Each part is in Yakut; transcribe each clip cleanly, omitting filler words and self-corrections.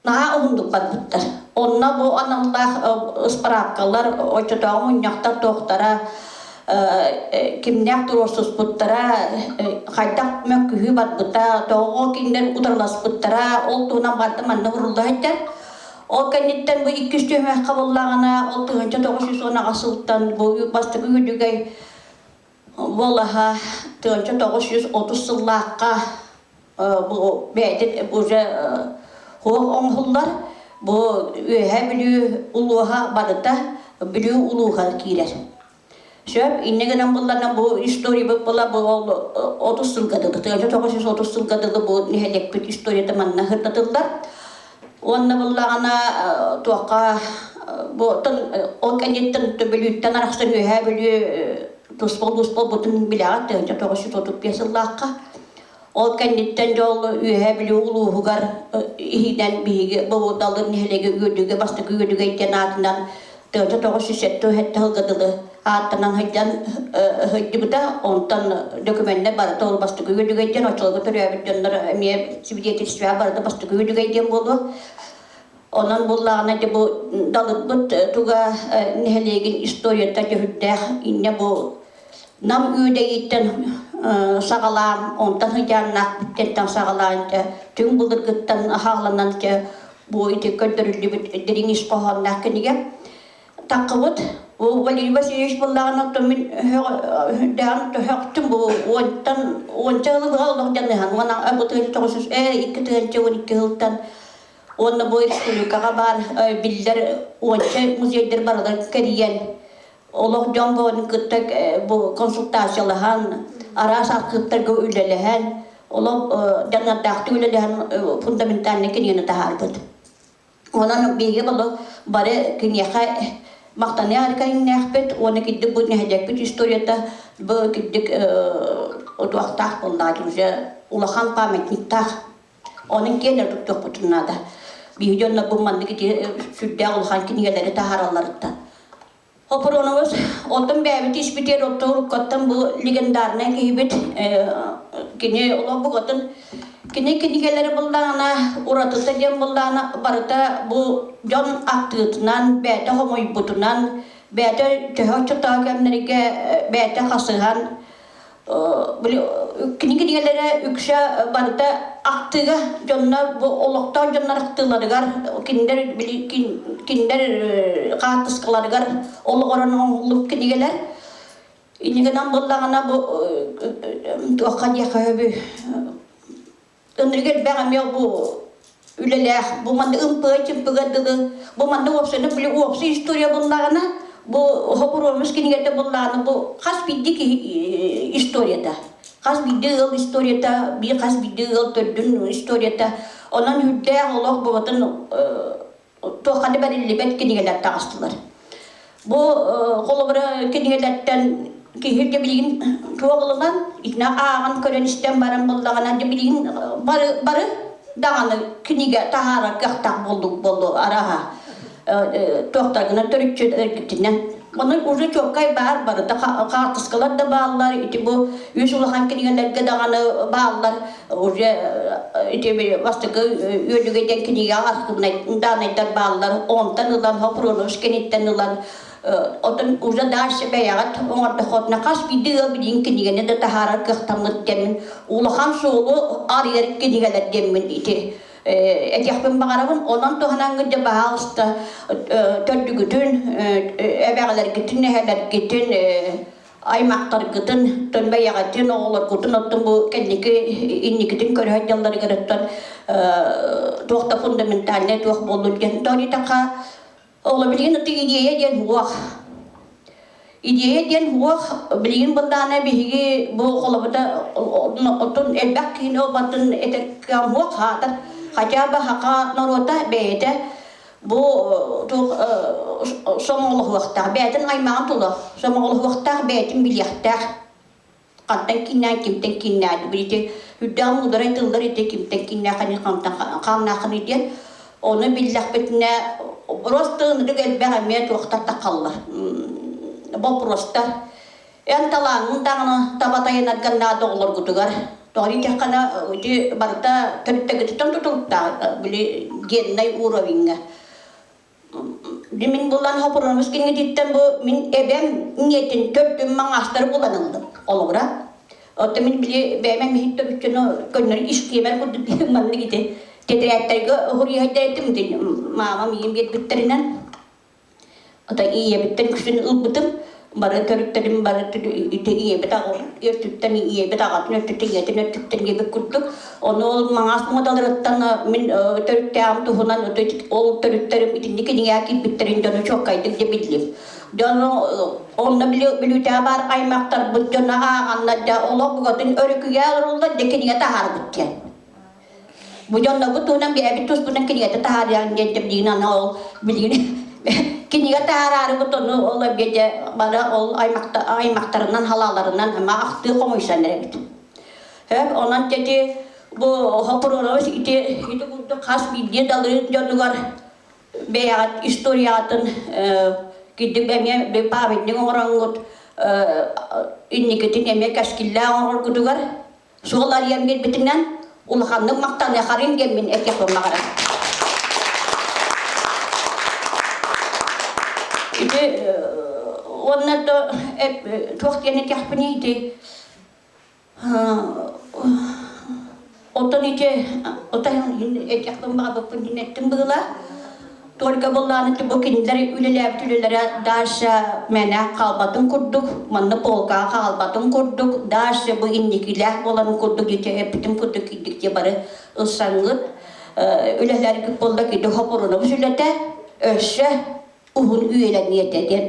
Наһаа уһуннук барбыттар. Онно бу аналлаах ыспыраапкалар, оччотооҕу мунньахтар туохтара, кимнээх туруорсуспуттара, хайдах мөккүһүү барбыта, тоҕо кинилэр утарыласпыттара, ол туһунан барыта манна урулла сылдьар. Ол кэнниттэн бу иккис түһүмэххэ буоллаҕына, ол 1918 сылтан бу бастакы үөдүгэй буолаһа 1930 сыллаахха бу бэйэтин уже хуох оҥоһуллар. Бу Үөһээ Бүлүү улууһа барыта Бүлүү улууһа киирэр. Сөп, инньэ гынан булларна бу историябыт була бу ол 30 сылга дылы, 1930 сылга дылы бу нэһилиэкпит историята манна сырдатыллар. Уонна буллаҕына туохха бу ол кэнниттэн Бүлүүттэн арахсан Үөһээ Бүлүү туспа улуус буолбутун билэҕит 1935 сыллаахха. Ол кэнниттэн дьол Үөһээ Бүлүү улууһугар иһинэн биһиги бу Далыр нэһилиэгэ Үөдүгэ бастакы Үөдүгэй диэн аатынан 1977 сылга дылы ааттанан сылдьан сылдьыбыта. Онтон документнар барыта ол бастакы Үөдүгэй диэн оччолорго төрөөбүт дьоннор эмиэ свидетельствоҕа барыта бастакы Үөдүгэй диэн буолуо. Онон буллаҕына дьэ бу Далырбыт туга нэһилиэгин историята дьүһүрдээх инньэ бу Нам үүдэйиттэн саҕалаан, онтон сыдьааннаах бүттэнтэн саҕалаан дьэ, түҥ былыргыттан аһааланан дьэ, бу ити көрдөрүллүбүт дириҥ ис хоһоонноох кинигэ. Таххыбыт бу Валерий Васильевич буоллаҕына оттон мин дөһөхтүм бу уонтан уонча сылы быһа олох дьаныһан уон бу тыһыынча тоҕус жүз 2 2012 сылтан уонна бу республикаҕа баар биллэр уонча музейдар барылар кэрийэн олох дьон буолан кытта бу консультациялаһан, араас архыыптарга үлэлэһэн, олох дьаныардаахтык үлэлэһэн фундаментальнай кинигэни таһаарбыт. Онон биһиги болу бары киниэхэ махтаныа кэриҥнээхпит уонна кирдик бу нэһилиэкпит историята бу кирдик отуохтаах буоллаҕа уже улахан памятниктаах. Онон киэн туттуохпутун наада. Биһиги дьоннор бу маннык ити сүрдээх улахан кинигэлэри таһааралларыттан. Хопуруонабыс оттон бэйэбит испитигэр оттон уруккаттан бу легендарнай киһибит кини олох букатын кини кинигэлэри буллаҕына уратыта диэн буллаҕына барыта бу дьон ахтыытынан бэйэтэ хомуйбутунан бэйэтэ төһө оччотооҕу кэмнэргэ бэйэтэ хасыһан кини кинигэлэрэ үксэ барыта ахтыыга дьоннор бу олохтоох дьоннор ахтыыларыгар кинилэр кинилэр хаартыскаларыгар олоҕуран оҥоһуллубут кинигэлэр иннигинэн буоллаҕына бу туохха диэххэ сөбүй Ынырык элбэх эмиэ бу үлэлээх, бу манна ымпыга-чымпыга дылы, бу манна уопсайынан били уопсай история буллаҕына, бу Хопуруомус кинигэтэ буллаҕына, бу хас биирдии киһи историята, хас биирдии ыал историята, биир хас биирдии ыал төрдүн историята, онон үрдээх олох букатын туохха да бэриллибэт кинигэлэр таҕыстылар. Бу холобура кинигэлэртэн киһи дьэ билигин туох ылынан итинэ ааҕан көрөн истэн баран буллаҕына дьэ билигин бары бары даҕаны кинигэ таһаарар кыахтаах буоллук буолуо араһа туохтаргынан төрүччүтүнэн Онон уже чуоккай баар барыта хаартыскалар да бааллар ити бу үс улахан кинигэлэргэ даҕаны бааллар уже ити бастакы үөдүгэ диэн кинигэ архивнай даанайдар бааллар онтон ылан Хопронович кэнниттэн ылан отон уже дальше бэйэҕит оҥордоххутуна хас биирдии ыал билигин кинигэни да таһаарар кыахтаммыт диэммин улахан суолу арыйар кинигэлэр диэммин ити этиэхпин баҕарабын. Онон туһанаҥҥыт дьэ баһаалыста төрдүгүтүн, эбэҕэлэргитин, эһэлэргитин, аймахтаргытын, оттон бэйэҕитин, оҕолоргутун оттон бу кэнники инникитин көрө дьалларыгар оттон туох да фундаментальнай туох буоллун диэн тоҕо Оҕо билигин ытык идея диэн уох. Идея диэн уох билигин былдаана биһиги бу холобута оттон элбэх киһини обатын этэргэ уох хаатар хотя бы хака норуота бэйэтэ бу туох сомоҕолоһуохтаах бэйэтин аймаҕын тула сомоҕолоһуохтаах бэйэтин билиэхтээх хантан кииннээн кимтэн кииннээн били ити үрдээх муударай тыллар ити кимтэн кииннээххиний хантан хааннааххыный диэн ону биллэхпитинэ просто ынырык элбэх эмиэ туохтар таххаллар боппуруостар эн талааҥҥын даҕаны таба тайанаргар наада оҕолоргутугар. Тоҕо диэтэххинэ, ити барыта төрүттэгититтэн тутулуктаах, били геннай уровеньҥа. Мин булан хопуруонус кинигититтэн бу мин эбэм ийэтин төрдүм маҥаастары булан ыллым олоҕура. Оттон мин били бэйэм миһин төрүччүнү көннөрү истиэмэр курдук маннык ити тэтэрээттэргэ уһуруйайдаэтим маамам ийэм биэрбиттэринэн Ата ийэбиттэн үксүн ылбытым. Бары төрүттэрим бары ити ийэбит өртүттэн ийэбит аҕатын өртүттэн ийэтин өртүттэн диэбит курдук. Ону ол маҥаас муодаларыттан мин төрүттээҕим туһунан ол төрүттэрим итинник кинигэ киирбиттэрин дьону чуоккайдык дьэ биллим. Дьону онно бүлүүтээ баар аймахтарбыт дьоно ааҕаннар дьэ олох букатын өрүкүйэ олоруллар дьэ кинигэ таһаарбыт диэн. Бу дьоннорбут туһунан бэйэбит туспутун кинигэтэ таһаарыан диэн билигин аны ол билигин кинигэ таһаараарыбыт ону ол эбиэтэ бары ол аймахтарынан халааларынан ама ахтыы хомуйсан эрэбит. Хөп онон тети бу Хопурунович ити ити курдук хас биирдии далырын дьонугар бэйэҕит историяҕытын кирдик эмиэ памятник оҥороҥҥут инникитин эмиэ кэскиллээх оҥороргутугар Суол арыйан биэрбитинэн улаханнык махтаныахарыҥ диэммин этиэхпин баҕарабын. Ити уонна да туох диэн этиэхпиний ити Оттон ити отой этиэхпин баҕарбыппын диэн эттим быһыылаах. Только былааны бу кинилэр үлэлээбит үлэлэрэ дальше мээнэ хаалбатын курдук, манна полкаҕа хаалбатын курдук, дальше бу инникилээх буоларын курдук ити эппитим курдук киирдик бары ылсаҥҥыт үлэлэргит буолла киди хопурунабыс үлэтэ өссө уһун үйэлэниэ этэ диэн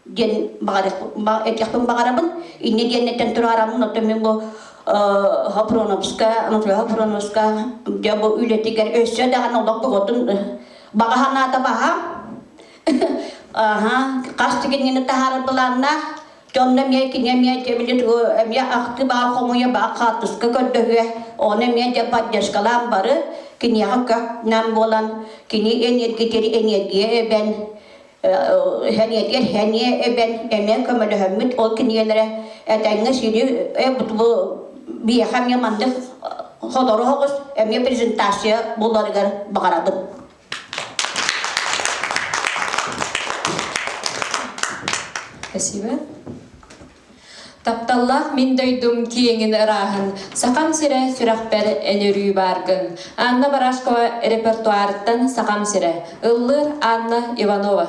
диэн этиэхпин баҕарабын. Инньэ диэннэтэн тураараммын, оттон мин бу Хопроновска, Анатолий Хопроновска дьэ бу үлэтигэр өссө даҕаны олох бөҕөтүн баҕа санаата баһаам. Аха, хас түгэҥҥини таһаарар былааннаах. Дьонно эмиэ кини эмиэ дьэ били тугу эмиэ ахты баар хомуйа баар хаартыска көрдөһүө. Ону эмиэ дьэ поддержкалаан бары киниэхэ көх-нэм буолан кини энергетер энергия эбэн Хэниэтигэр хэниэ эбэн эмиэ көмөлөһөммүт ол кинигэлэрэ этэҥҥэ сири бу биһиэхэ эмиэ маннык холоро оҕус эмиэ презентация буоларыгар баҕарабын. Спасибо. Тапталлаах мин дойдум киэҥин ырааһын, Сахам сирэ сүрэхпэр эн өрүү бааргын. Анна Барашкова репертуарыттан Сахам сирэ. Ыллыыр Анна Иванова.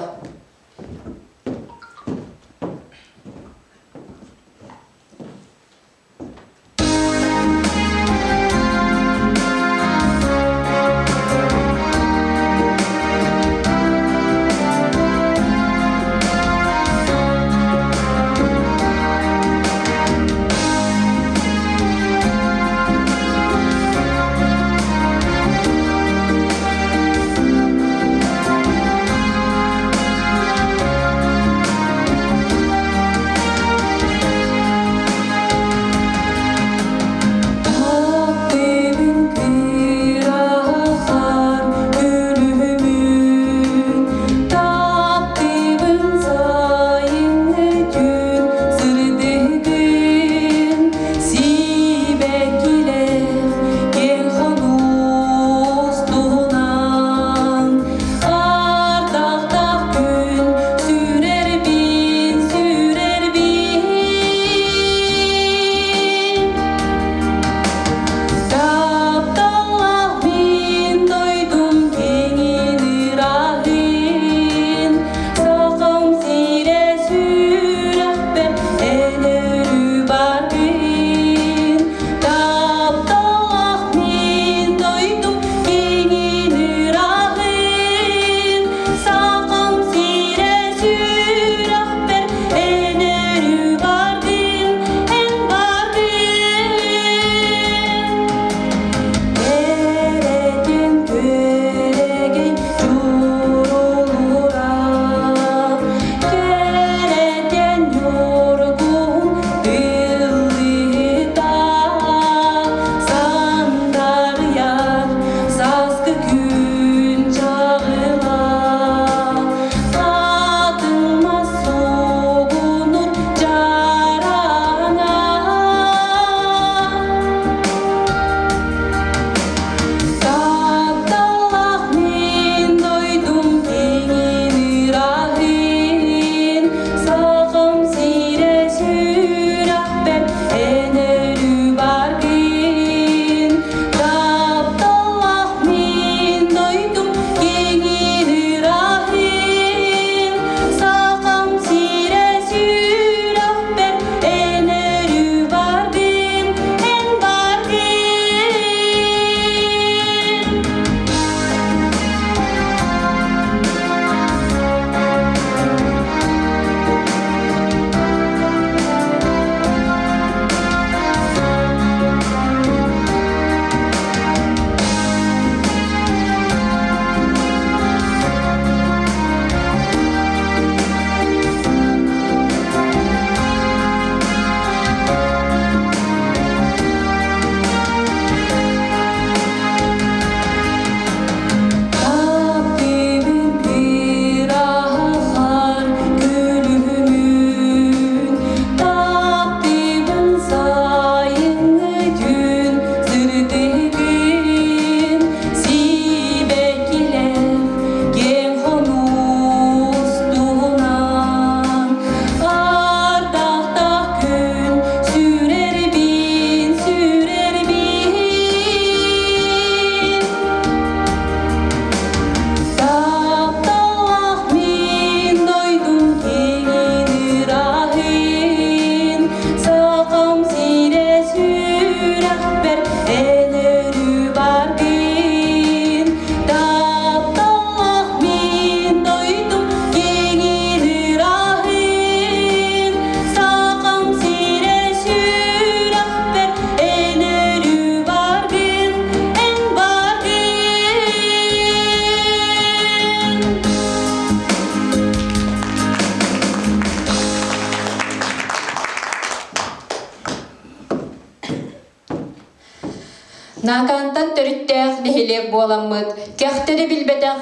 Наакаантан төрүттээх нэһилиэк буоламмыт, кэхтэри билбэтэх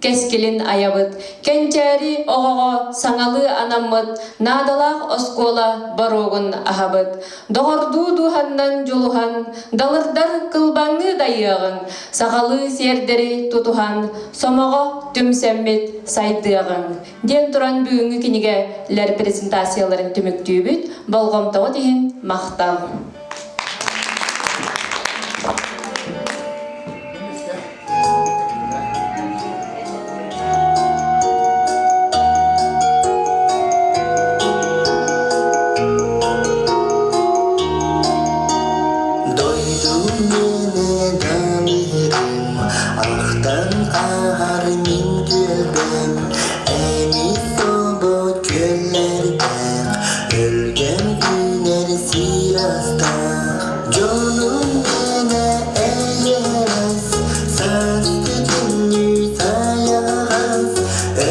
кэскилин айабыт. Кэнчээри оҕоҕо саҥалыы анаммыт наадалаах оскуола боруогун аһабыт. Доҕордуу дууһаннан дьулуһан, далырдар кылбаҥныы дайыаҕыҥ, сахалыы сиэрдэри тутуһан, сомоҕо түмсэммит сайдыаҕыҥ диэн туран бүгүҥҥү кинигэлэр презентацияларын түмүктүүбүт. Болҕомтоҕут иһин махтал. Дойдум миэнэ ахтан ааһар мин түөлбэм Эмис собо күөллэрдээх өлгөм үүнэр сир астаах Дьонум миэнэ эйэҕэс сааскы күннүү сайаҕас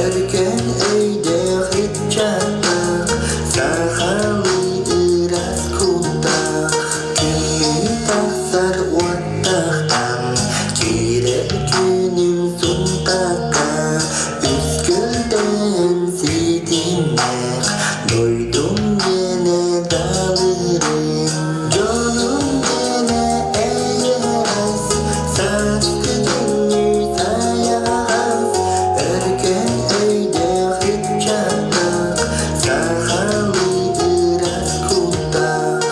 Өркөн өйдөөх ыччаттаах сахалыы ыраас куттаах Күммүн тахсар уоттахтан киирэр күнүм сунтакка Үс күлтэн ситимнээх дойдум диэнэ далырын Дьонум диэнэ эйэҕэс сааскы күннүү сайаҕас Өркөн өйдөөх ыччаттаах сахалыы ыраас куттаах.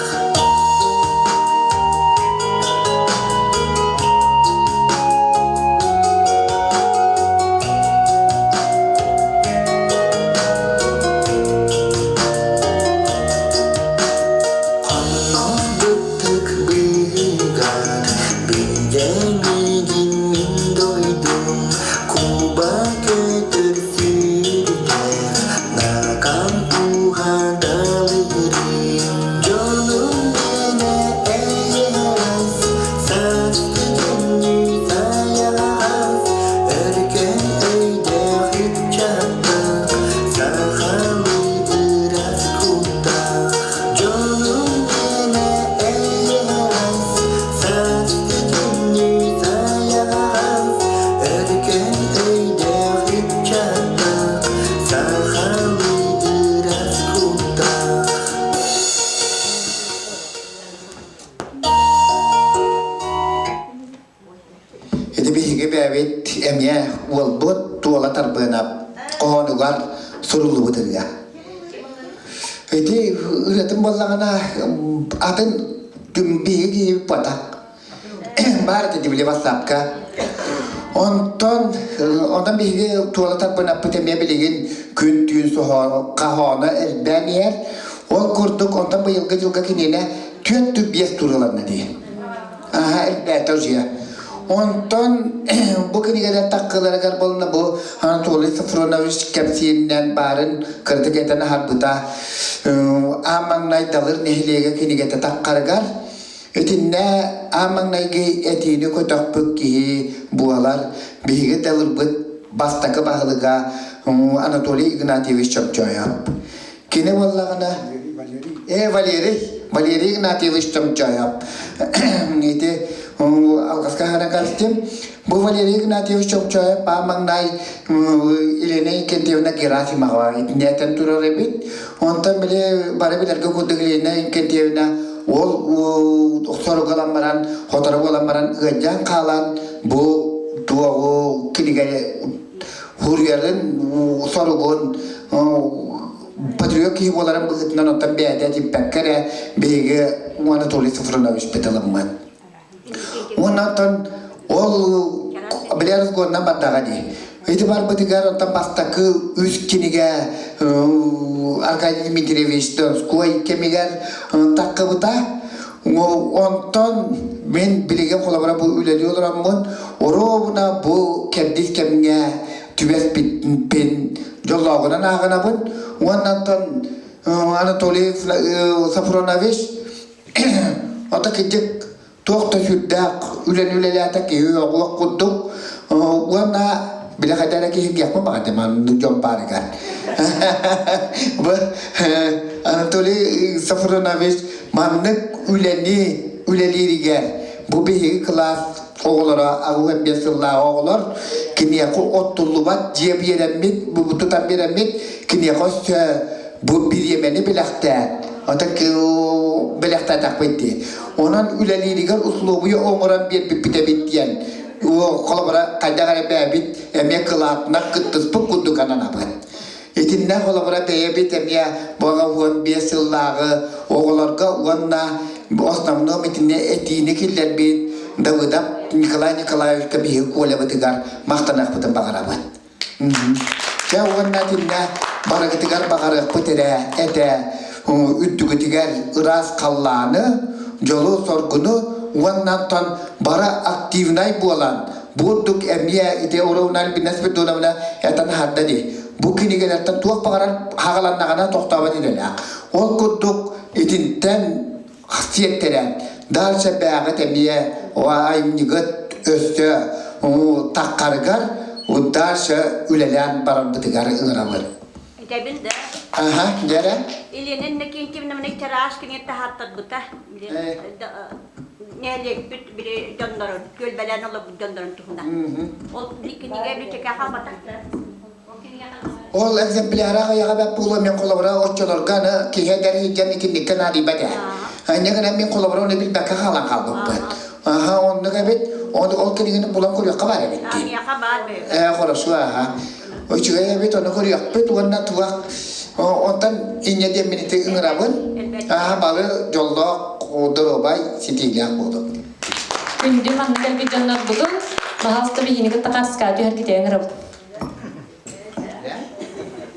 Хоннох быттык быыһыгар билдьэҥигин мин дойдум Куба көтөр сүүрүктээх Накан ууһа далырын Дьонум мэнэ эйэҕэс Сааскы күннүү сайаҕас Өркөн өйдөөх ыччаттаах Сахалыы ыраас куттаах Дьонум мэнэ эйэҕэс Сааскы күннүү сайаҕас Өркөн өйдөөх ыччаттаах Сахалыы ыраас куттаах. Ити биһиги бэйэбит эмиэ уолбут Туола Тарбыанап хоһоонугар суруллубут ырыа. Ити ырыатын буоллаҕына атын биһиги киһибит буотах. Баар этэ били ватсапка. Онтон онтон биһиги Туола Тарбыанаппыт эмиэ билигин күн-түүн хоһооно элбээн иһэр. Ол курдук онтон быйылгы дьылга киниэнэ 4-5 туруоланна дии. Аха, элбээтэ ужия. Онтон бу кинигэлэр таккыларыгар буолна бу Анатолий Софронович кэпсииринэн баарын кырдык этэн аһарбыта. Аан маҥнай Далыр нэһилиэгэ кинигэтэ таккарыгар итиннэ аан маҥнайгы этиини көтөхпүт киһи буолар. Биһиги Далырбыт бастакы баһылыга Анатолий Игнатьевич Чомчоев. Кини буоллаҕына, э Валерий, Валерий Игнатьевич Чомчоев. Ити алҕаска хаһан кэлтим. Бу Валерий Игнатьевич Чомчоев баа маҥнай Елена Инкентьевна Герасимова итиннээтэн турар эбит. Онтон били бары билэргэ курдук Елена Инкентьевна ол соругалан баран, хотору буолан баран ыалдьан хаалан бу туоҕу кинигэ Хуруйарын соругун патриот киһи буоларын быһыытынан оттон бэйэтэ типпэккэ эрэ биһиги Анатолий Софронович ылыммыт. Уонна оттон ол били разгонна бардаҕа дии. Ити барбытыгар оттон бастакы үс кинигэ Аркадий Дмитриевич Донской кэмигэр таххыбыта. Онтон мин билигин холобура бу үлэлии олороммун, оруобуна бу кэрдиис кэмҥэ түбэспиппин дьоллооҕунан ааҕынабын. Уонна оттон Анатолий Сафронович ото кырдьык туох да сүрдээх үлэни үлэлээтэ киһи оҕуох курдук уонна билэ хайда эрэ киһиргиэхпин баҕардым маннык дьон баарыгар. Бу Анатолий Сафронович маннык үлэни үлэлииригэр. Бу биһиги кылаас оҕолоро 85 сыллаах оҕолор киниэхэ оттуллубат дьиэ биэрэммит, бу тутан биэрэммит, киниэхэ өссө бу бириэмэни бэлэхтээн, ото бэлэхтээтэхпит дии. Онон үлэлииригэр услуобуйа оҥорон биэрбиппит эбит диэн холобура хайдах эрэ бэйэбит эмиэ кылаатынан кыттыспыт курдук ананабыт. Итиннэ холобура бэйэбит эмиэ баҕа 15 сыллааҕы оҕолорго уонна основном итиннэ этиини киллэрбит Давыдов Николай Николаевичка биһиги Колябытыгар махтаныахпытын баҕарабыт. Чэ уонна итиннэ барыгытыгар баҕарыахпыт эрэ этэ үрдүгүтүгэр ыраас халлааны, дьолу-соргуну уонна оттон бары активнай буолан Бурдук эмиэ ити Уровна Альбина Спиридоновна этэн аһарда дии. Бу кинигэлэртэн туох баҕарар хаҕаланнаҕына тохтообот идэлээх. Ол курдук итинтэн сиэттэрэн дальше бээҕит эмиэ айымньыгыт өссө таххарыгар дальше үлэлээн барарбытыгар ыҥырабын. Этэбин да. Аха, дьэрэ. Елена Иннокентьевна маны чараас кинигэ таһааттарбыта. Нэһилиэкпит били дьоннорун, түөлбэлээн олорбут дьоннорун туһунан. Ол кинигэ бичэкэ хаалбатахтара. Ол экземпляра аҕыйаҕа бэт буолуо мин холобура оччолорго аны киһи эдэр сылдьан итинниккэ наадыйбат ээ. Инньэ гынан мин холобура ону билбэккэ хаалан хаалбыппын. Аха, оннук эбит. Ол, ол кинигэни булан көрүөххэ баар эбит дии. Миэхэ баар бэйэ. Ээ, хорошо, аха. Үчүгэй эбит, ону көрүөхпүт уонна туох онтон инньэ диэммин ити ыҥырабын. Аха, бары дьоллоох, доруобай, ситиилээх буолуҥ. Күндү манна кэлбит дьоннорбутун, баһаалыста биһини кытта харсыка түһэргитигэр ыҥырабыт.